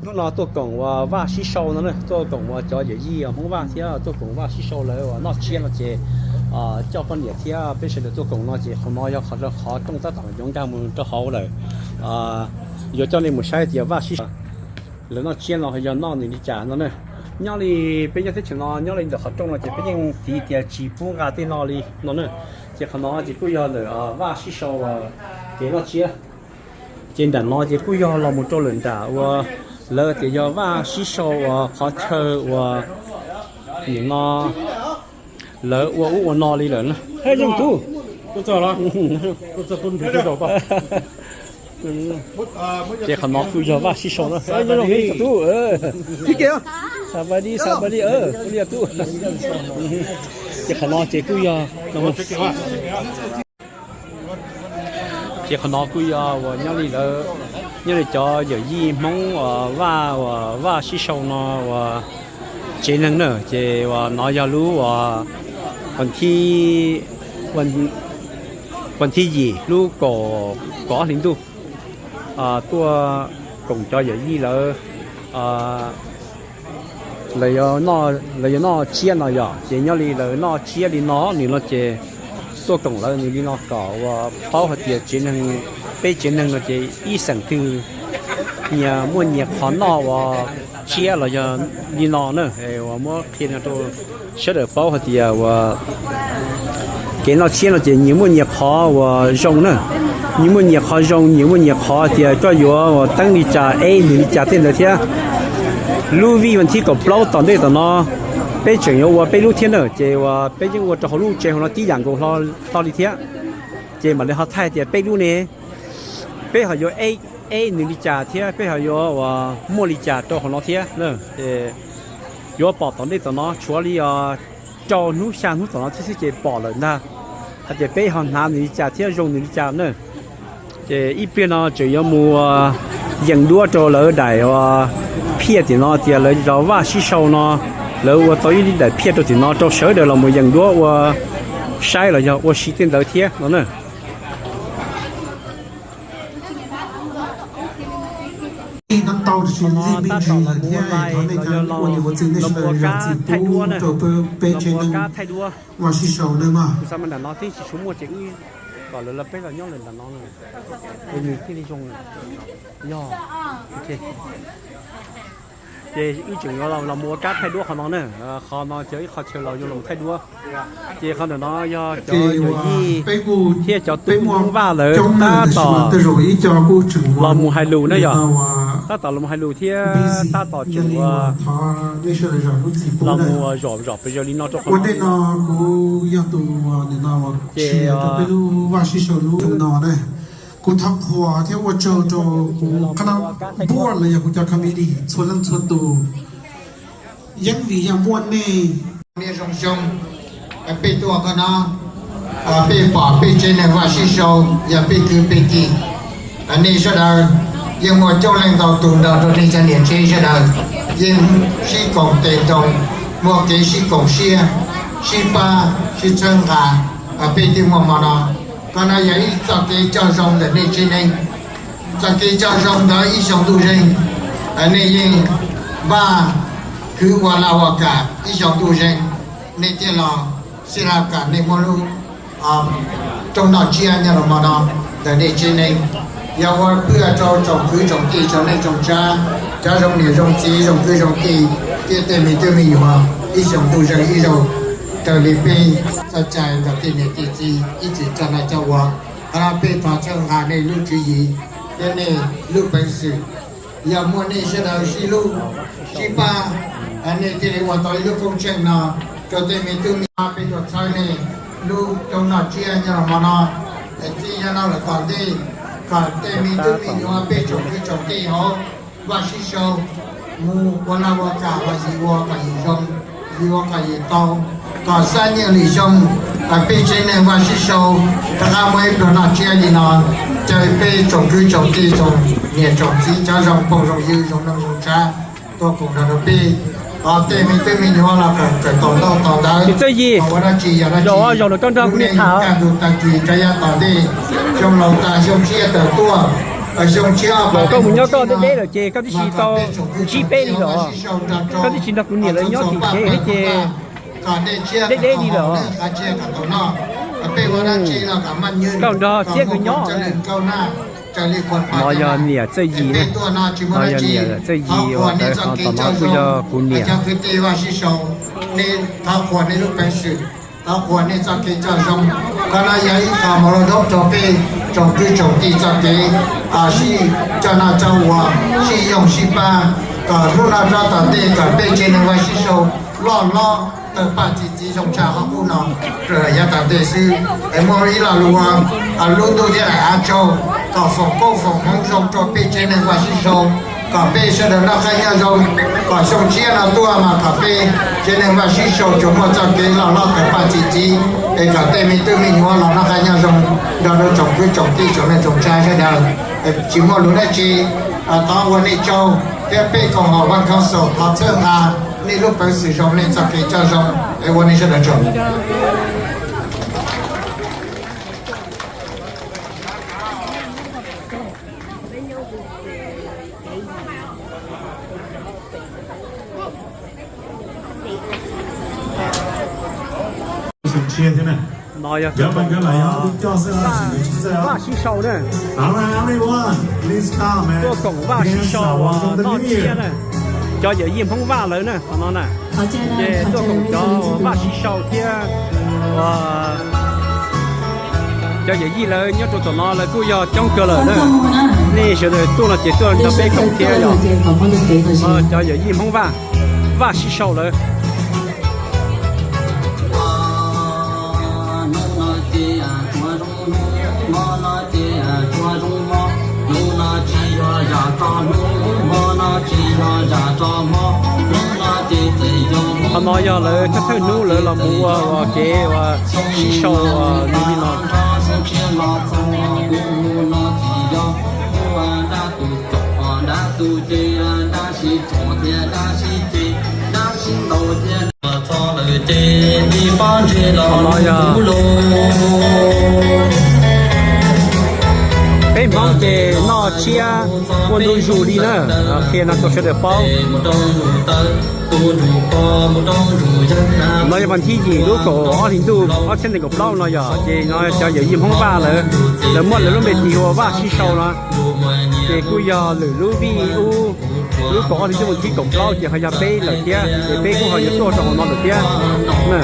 Hnub no tuaj koom uas Vaj sib sau no na, tuaj koom uas cov yawm yij Hmoob Vaj thiab tuaj koom Vaj sib sau lawv uas noj tsiab no ces coj poj niam thiab peb sawv daws tuaj koom no ces qhov no yog qhov, qhov rooj tab tom yuav nkag mus rau hauv lawm. Yuav coj nej mus saib tias Vaj sib sau lawv noj tsiab no yog noj nws li cas no na. Nyob li peb nyob teb chaws no nyob li ntawm qhov rooj no ces peb yeej tiv tias tsis pub nqa tej no li no na. Ces qhov no ces kuj yog ntawm Vaj sib sau kev noj tsiab. Ces nram no ces kuj yog los mus rau lawm nram uas lawv tias yog Vaj sib sau uas qhov chaw uas nim no lawv ua ub ua no li lawm na. Hej, yeej tub. Ces qhov no kuj yog Vaj sib sau na. Nyob zoo tub. Xab pais li, xab pais li, ua li tub. Ces qhov no ces kuj yog, ces qhov no kuj yog uas nyob li lawv, nyob li cov yawm yij Hmoob uas Vaj, uas Vaj sib sau no uas tsev neeg na, ces uas no yog lub uas, uas thib yim lub kaum, kaum ob hli ntuj tuaj koom cov yawm yij lawv, lawv yuav noj tsiab no yom. Ces nyob li lawv noj tsiab li no nws no ces tuaj koom lawv nws li no kom uas paub hais tias tsev neeg, peb tsev neeg no ces ib xeem twg nyias muaj nyias qhov noj uas tsiab los yog li no na, uas muab qhia no rau sawv daws paub hais tias uas kev noj tsiab no ces nyias muaj nyias qhov uas zoo na, nyias muaj nyias qhov zoo, nyias muaj nyias qhov tias koj yuav uas teeb li cas, eb nws li cas tej ntawd thiab. Lub vij vas thib kaum plaub tom ntej tom no peb tseem yuav ua peb lub thiab na, ces uas peb yeej ua rau hauv lub tsev hauv no tib yam nkaus hlo li thiab. Ces mam li ho thaij tias peb lub ne, peb ho yuav eb nws li cas thiab peb ho yuav uas muaj li cas rau hauv no thiab. Yuav pom tom ntej tom no tshuav li rau hnub xya hnub tom no thiab xwb ces pom lawm ntag, hais tias peb ho hnav nws li cas thiab zoo nws li cas na. Ces ib pliag no tseem yuav mus yees duab rau lawv daim uas phiaj tim no tias lawv zov Vaj sib sau no, lawv ua tau ib daim phiaj rau tim no rau sawv daws los mus yees duab ua saib los yog ua si tej ntawd thiab no na. Tab tom los mus ua lais los yog los mus ua kab thaij duab na, los ua kab thaij duab. Kuv xav mas nram no twb tsis tshua muaj ces wb kom lawv los peb los nyob lawm nram no na, nws thiaj li zoo. Yog, ces wb tseem yuav los mus ua kab thaij duab qhov no na. Qhov no ces ib qho chaw los yuav los thaij duab. Ces qhov ntawm no yog cov yawm yij thiab cov tub Hmoob Vaj lawv tab tom los mus hais lus na yom, tab tom los mus hais lus thiab tab tom tseem ua los mus zom zom pes zaws li no rau qhov no. Ces kuv thov qhuas thiab ua tsaug rau kuv qhab nab npuaj los yog kuv cov committee txhua leej txhua tus. Yeeb vim yog muaj nej, nej zoo xyoo, peb tuaj qhov no, peb pom peb tsev neeg Vaj sib sau, yog peb kwv peb tij, nej sawv daws yeej muaj coob leej ntau tus nrog rau nej cov niam tsev sawv daws yeej sib koom tes ntoos, muaj kev sib koom siab, sib pab sib txhawb nqa, peb thiaj muaj hmo no. Qhov no yog ib txoj kev coj zoo ntawm nej tsev neeg. Txoj kev coj zoo ntawd ib xyoo ntuj zeeg, nej yeej npaj khwv ua laj ua kam ib xyoo ntuj zeeg, nej thiaj los xij laj kam nej muab lub rooj noj tsiab nyob rau hmo no ntawm nej tsev neeg. Yog ua pwj rau tsoom kwv tsoom tij tsoom neej tsoom tsav, cov zoo niam zoo txiv zoo kwv zoo tij thiab tej me tub me nyuam ib xyoo ntuj zeeg ib zaug raws li peb txoj cai ntawm tej niam tej txiv ib txwm coj noj coj ua. Qhov no peb thov txhawb nqa nej lub tswv yim thiab nej lub peev xwm. Yog muaj nej sawv daws sib hlub sib pab, nej thiaj li ua tau ib lub koob tsheej no rau tej me tub me nyuam. Peb tuaj txhawb nej lub rooj noj tsiab nyob rau hmo no, txij nyob no lawm tom ntej, kom tej me tub me nyuam peb tsoom kwv tsoom tij hauv Vaj sib sau mus ua laj ua kam los yim ua kom yim zoo, yim ua kom yim tau, kom xab nyiaj lwm xyoo peb tsev neeg Vaj sib sau rov qab muaj ib pluag noj tsiab li no. Caw peb tsoom kwv tsoom tij tsoom niam tsoom txiv cov zoo phooj zoo ywg zoo neej zoo tsav tuaj koom nrog rau peb. Tej me tub me nyuam los kom kawm tau ntau tau ntawv, ua dab tsi yog dab tsi, lub neej kaj ntug tag kis rov yav tom ntej, xyoo laus tag xyoo tshiab tawm tuaj. Koj mus nyob koj deb deb lawm ces koj twb tsis tau ntsib peb li los, koj twb tsis nrog kuv niam lawv nyob tim kev thiab ces deb deb li lawm. Koj nrog Txiab nkawd nyob. No yog niam Txawj Yis na, no yog niam Txawj Yis uas tawv tom no kuj yog kuv niam. Thov qhuas nej lub peev xwm, thov qhuas nej txoj kev coj zoo. Qhov no yog ib qho mos loj rau peb tsoom kwv tsoom tij txoj kev sib coj noj coj ua, sib yoog sib pab, kom hnub no rov tom ntej kom peb tsev neeg Vaj Sib Sau loj hlob tawg paj txi txiv zoo tshaj qhov qub no rau yav tom ntej xwb. Es muaj ib lo lus ua lub ntuj thiab daim av tsaug, kom foom koob foom hmoov zoo rau peb tsev neeg Vaj Sib Sau, kom peb sawv daws noj qab nyob zoo, kom xyoo tshiab no tuaj mas kom peb tsev neeg Vaj Sib Sau tsuas muaj txoj kev loj hlob tawg paj txi txiv, es kom tej me tub me nyuam los noj qab nyob zoo nrog rau tsoom kwv tsoom tij tsoom neej tsoom tsav sawv daws. Tsis muaj lus dab tsi, thov ua nej tsaug thiab peb koom haum Vaj Council thov txhawb nqa nej lub peev xwm zoo nej txoj kev coj zoo, es ua nej sawv daws tsaug. No yog Vaj Sib Sau na. Tuaj koom Vaj Sib Sau uas noj tsiab na. Cov yawm yij Hmoob Vaj lawv na qhov no na, ces tuaj koom cov Vaj Sib Sau thiab uas cov yawm yij lawv nyob rau tom no lawv kuj yog coob kawg lawm na. Nej sawv daws tuaj no ces tuaj nrog peb koom thiab yog cov yawm yij Hmoob Vaj, Vaj Sib Sau lawv. Qhov no yog lawv thawj thawj hnub lawv los mus ua ua kev ua sib sau ua li no. Qhov no yog peb Hmoob ces noj tsiab ua ntu zus li na, qhia no rau sawv daws paub. No yog vas thib yim lub kaum ob hlis ntuj ob txhiab nees nkaum plaub no yog ces no cov yawm yij Hmoob Vaj lawv, lawv muab lawv lub npe tis ua Vaj Sib Sau no. Ces kuj yog lwm lub vij ub, lub kaum ob hlis ntuj vas thib kaum plaub ces ho yog peb lawm thiab ces peb kuj ho yuav tuaj rau hauv no lawm thiab na.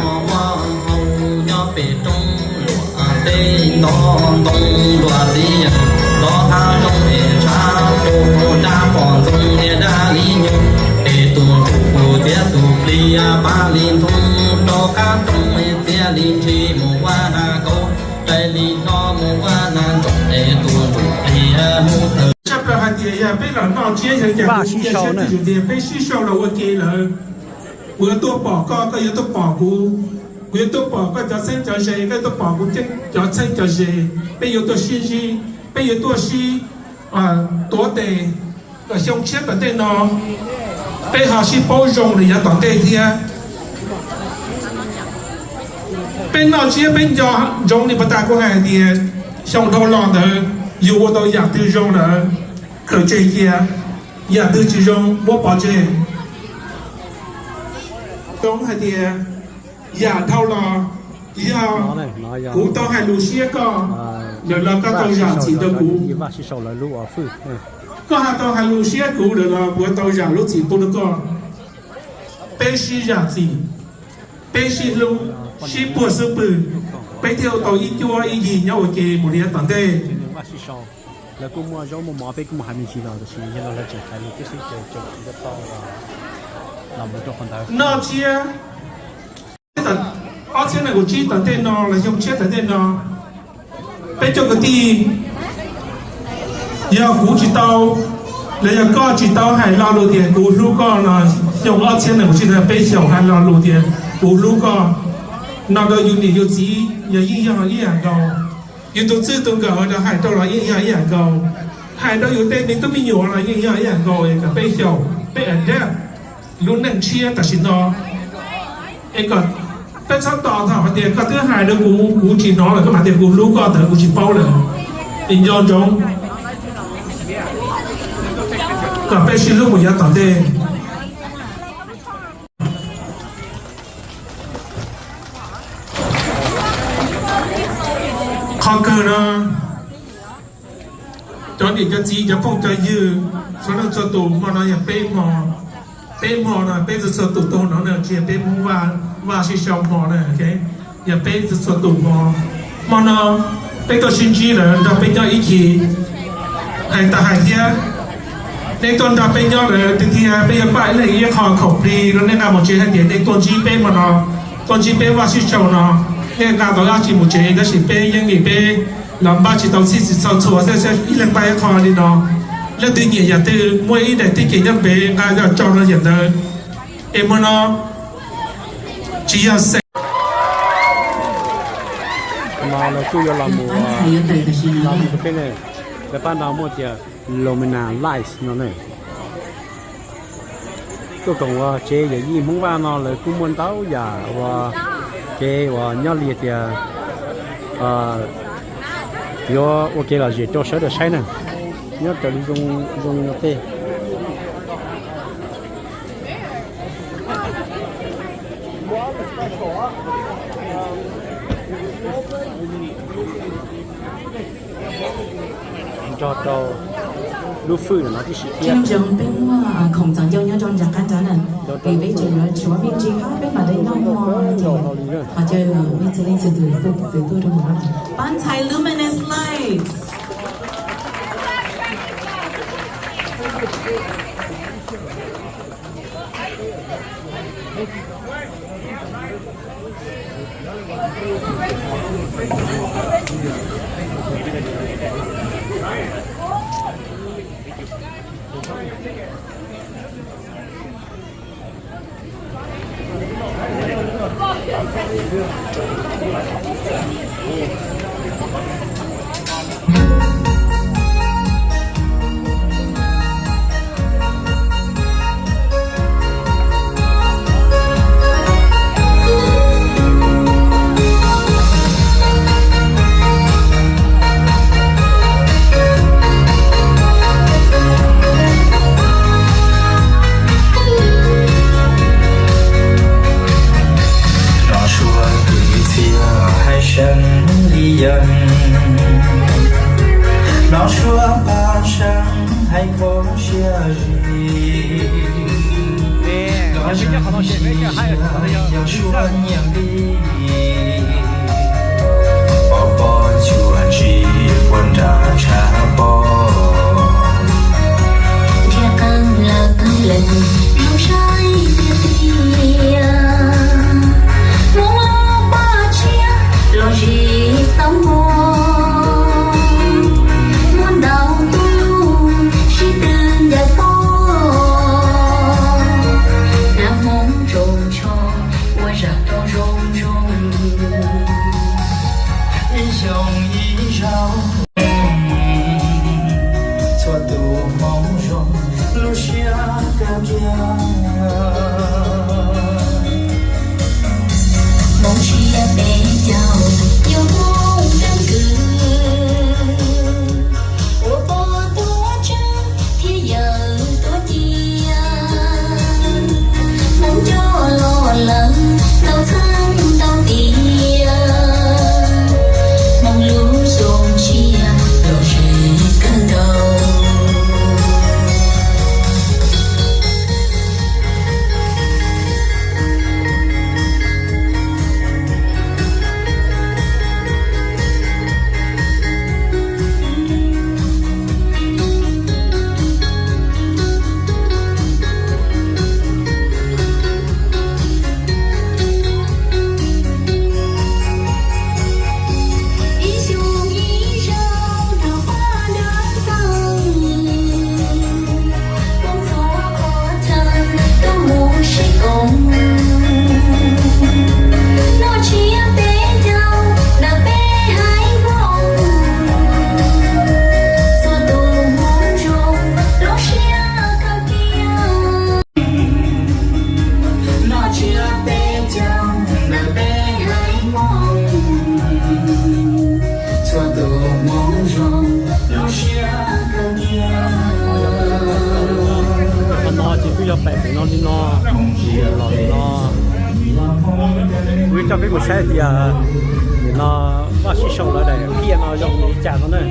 Tshaj plaws hais tias yog peb los noj tsiab yog cas kuv cia siab twj ywm tias peb sib sau los ua ke lawm. Kuv yuav tuaj pom koj, koj yuav tuaj pom kuv, kuv yuav tuaj pom koj cov txheeb cov ze, koj yuav tuaj pom kuv cov txheeb cov ze. Peb yuav tuaj sib ntsib, peb yuav tuaj sib tuav tes, kom xyoo tshiab tom ntej no peb ho sib paub zoo lawm yav tom ntej thiab. Peb noj tsiab peb nco ntsoov li puag ta kuv hais tias xyoo dhau los ntawd yus ua tau yam twg zoo lawm, khaws tseg cia, yam twg tsis zoo muab pov tseg. Zoo hais tias yam dhau los yog kuv tau hais lus siab koj lawm los koj tau zam txim rau kuv. Koj ho tau hais lus siab kuv lawm los kuv tau zam lub txim pub rau koj. Peb sib zam txim, peb sib hlub, sib puag xub pwg, peb thiaj ua tau ib cuab ib yig nyob ua ke mus li yav tom ntej. Noj tsiab ob txhiab nees nkaum tsib tom ntej no los xyoo tshiab tom ntej no, peb cov kwv tij, yog kuv tsis tau, los yog koj tsis tau hais lo lus tias kuv hlub koj no, xyoo ob txhiab nees nkaum tsib no peb xyaum hais lo lus tias kuv hlub koj no rau yus niam yus txiv los yeej yog ib yam nkaus. Yus tus txij tus nkawm los hais rau los yeej yog ib yam nkaus. Hais rau yus tej me tub me nyuam los yeej yog ib yam nkaus, kom peb xyaum peb adapt lub neej tshiab tam sim no. Es kom peb txhob tos thaum hais tias koj twb hais rau kuv, kuv tsis hnov lawm koj mam tias kuv hlub koj ntawd kuv tsis paub lawm. Es nco ntsoov, Kom peb sib hlub mus yav tom ntej. Qhov kawg no, cov niam cov txiv cov phooj cov ywg, txhua leej txhua tus, hmo no yog peb hmo, peb hmo no peb txhua txhua tus tuaj no na, tsis yog peb Hmoob Vaj sib sau hmo na, yog peb txhua txhua tus hmo. Hmo no peb tuaj sib ntsib lawm nrog peb nyob ib chim, hais tas hais thiab, nej tuaj nrog peb nyob lawm tiag tiag, peb yuav npaj ib leeg ib qho khoom plig rau nej nqa mus tsev hais tias nej tuaj ntsib peb hmo no, tuaj ntsib peb Vaj sib sau no. Nej nqa tau dab tsi mus tsev tab sis peb yeej li peb los npaj tsis tau txhij tsis txhau txhua xwb, ib leeg npaj ib qho li no. Leej twg nyiam yam twg muaj ib daim tij ces nyob pem nqa los tso rau yam ntawd. Es hmo no tsis yog xeem. Hmo no lawv kuj yuav los mus, los mus peb ne, lawv pab no muaj tias Lumina Lights no ne. Tuaj koom ua tsev yawm yij Hmoob Vaj no lawv kuj muaj ntau yam ua kev uas nyob li tias yuav ua kev lom zem rau sawv daws saib na, nyob raws li zoo zoo no tej. Nrog rau lub fwj no tib si thiab. Peb muaj khoom txaus ncauj nyob rau nram qab nrad na, es peb tseem yuav tshuav me ntsis qab peb mam li noj hmo ces qhov chaw nej txhua leej txhua tus tuaj rau hauv no. Pab ntxhais Luminous Lights. Nov suav kwv txhiaj hais seev li yees, nov suav pab seev hais kho siab zis, nov seev siab yog suav nyiam li, pov pob cuam ntsis puag nram tshav pob. Nrhiav qeej lawv lees zoo saib tiag tiag, Hmoob lub paj tshiab los zis xab npog, muaj ntau tub sib tw ncaws pob, hnav Hmoob zoo tsho ua zam rau zoo zoo. Ib xyoos ib zaug, txhua tus Hmoob zoo, lub siab kawg kiag. Hmoob siab peb caug, yuav Hmoob keeb kwm, ua pog tuav tswv thiab yawm tuav cia, Hmoob coj los lawm ntau txheej ntau tiam, Hmoob lub xyoo tshiab lom zem kawg nkaus. Li no, los li no, kuv coj peb mus saib tias nim no Vaj Tsib Sau lawv daim phiaj no zoo li cas no na.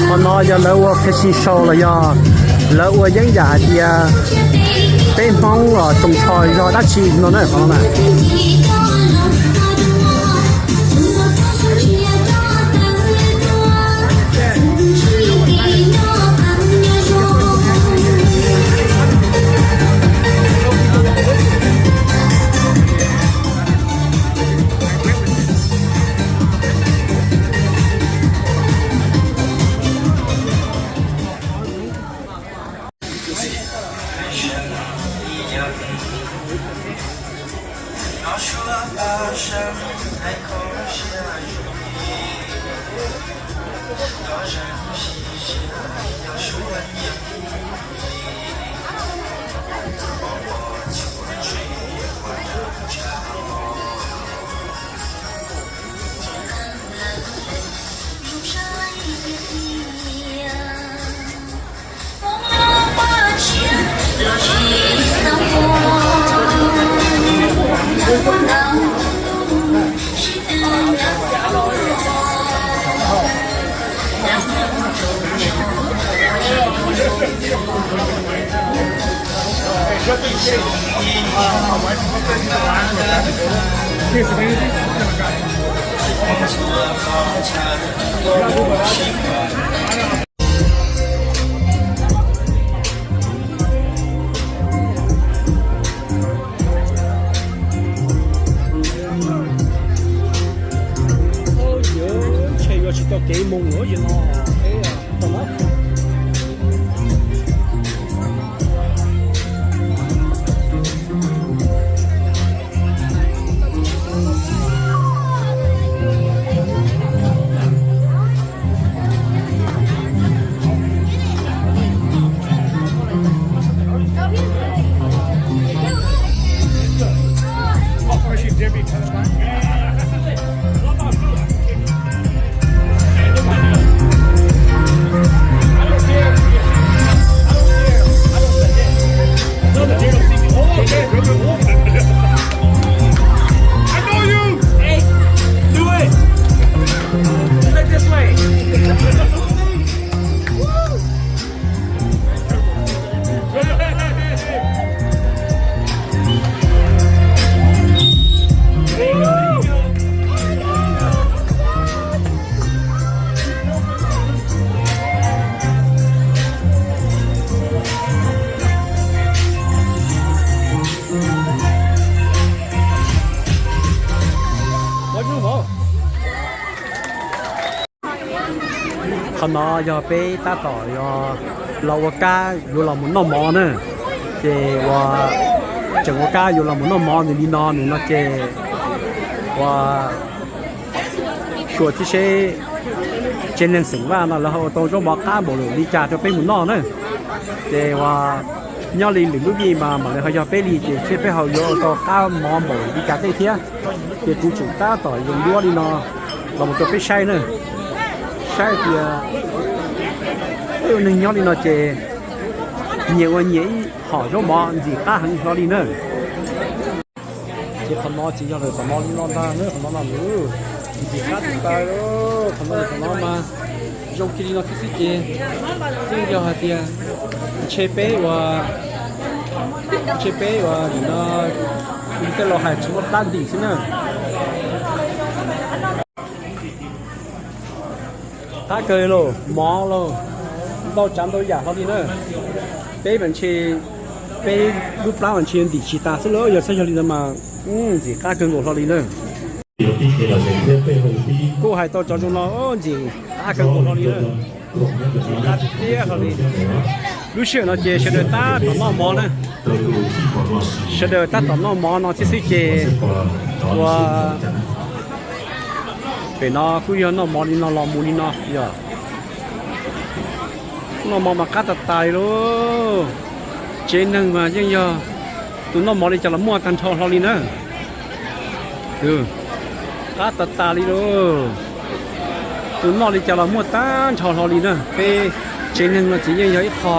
Qhov no yog lawv ua fashion show los yog lawv ua yeeb yam hais tias peb Hmoob los tsoos tsho zog dab tsi no na, qhov no na. Ces yuav tsis tau kev mus lawm no. I know you! Hey, do it! Look this way! Qhov no yog peb tab tom yog los ua kab yuav los mus noj mov na. Ces uas tseem ua kab yuav los mus noj mov nws li no nws no ces uas xyuas tib seb tsev neeg xeem Vaj no lawv ho ua tau zaub mov qab npaum li cas rau peb mus noj na. Ces uas nyob li lwm lub vij mas mam li ho yog peb li ces seb peb ho yuav ua tau qab mov npaum li cas tej thiab. Ces kuv tseem tab tom zoo duab li no los mus rau peb saib na, saib tias peb ua neeg nyob li no ces nyias ua nyias ib hom zaub mov ntxim qab heev hlo li na. Ces qhov no ces yog lawm tom no li no ntag, qhov no no ntxim qab tsis tas, qhov no qhov no mas zoo kiag li no xwb xwb ces yeej yog hais tias ntshe peb uas, ntshe peb uas nim no tej laus hais tsis muaj plab ntim xwb na. Qab kawg lauj, mov lauj, ntau tsav ntau yam hlo li na. Peb mas ntshe, peb lub plab mas ntshe ntim tsis tas xwb lauj, yog saib yog li ntawd mas ntxim qab kawg nkaus hlo li na. Kuj hais tau cov zoo no ntxim qab kawg nkaus hlo li na. Qab tiag tiag hlo li. Lub sij hawm no ces sawv daws tab tom noj mov na, sawv daws tab tom noj mov no thiab xwb ces ua pem no kuj yog noj mov li no los mus li no yog noj mov mas qab tas tas li lauj. Tsev neeg mas yeej yog tus noj mov li cas los muaj tag nrho hlo li na. Qab tas tas li lauj. Tus noj li cas los muaj tag nrho hlo li na. Peb tsev neeg no ces yeej yog ib qho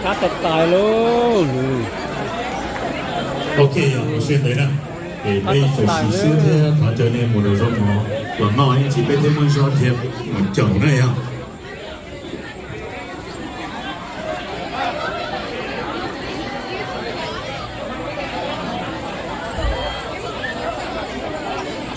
qab tas tas li lauj. Ok, sawv ntawd na, es peb txawm sim xwb thiab thov caw nej mus rau zaub mov los noj ib ntsis peb thiaj muaj zog dhia mus caum na yog.